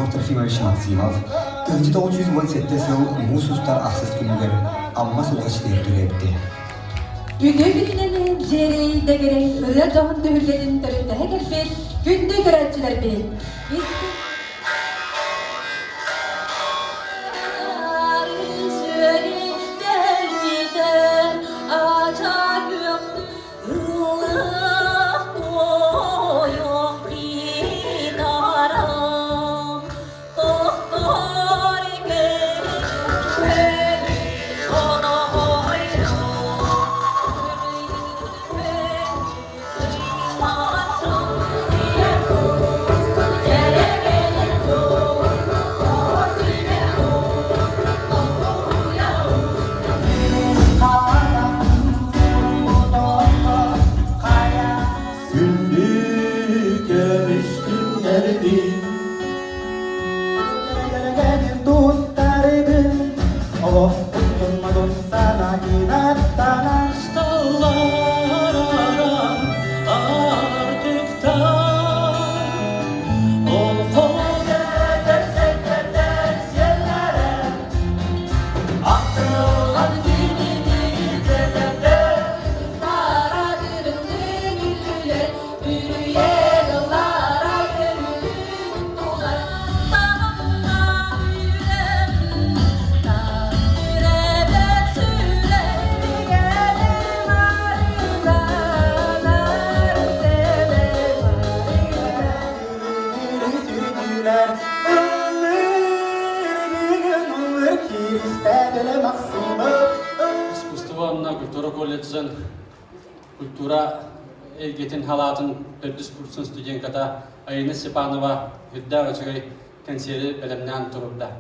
Христофор Трофимович Максимов 1917 сыл муус устар ахсыс күнүгэр Амма Сулҕаччытыгар төрөөбүтэ. Үтүө күнүнэн дьиэрэй дэгэрэй ырыа дьоһун түһүлгэтин төрүттэһэ кэлбит күндү көрөөччүлэрбит! Күндү көмүс күннэрбин туттарыбын олохпун Искусство уонна культура колледжын культура эйгэтин халаатын төрдүс курсун студентката Айына Степанова үрдээх үчүгэй кэнсиэри бэлэмнээн турурда.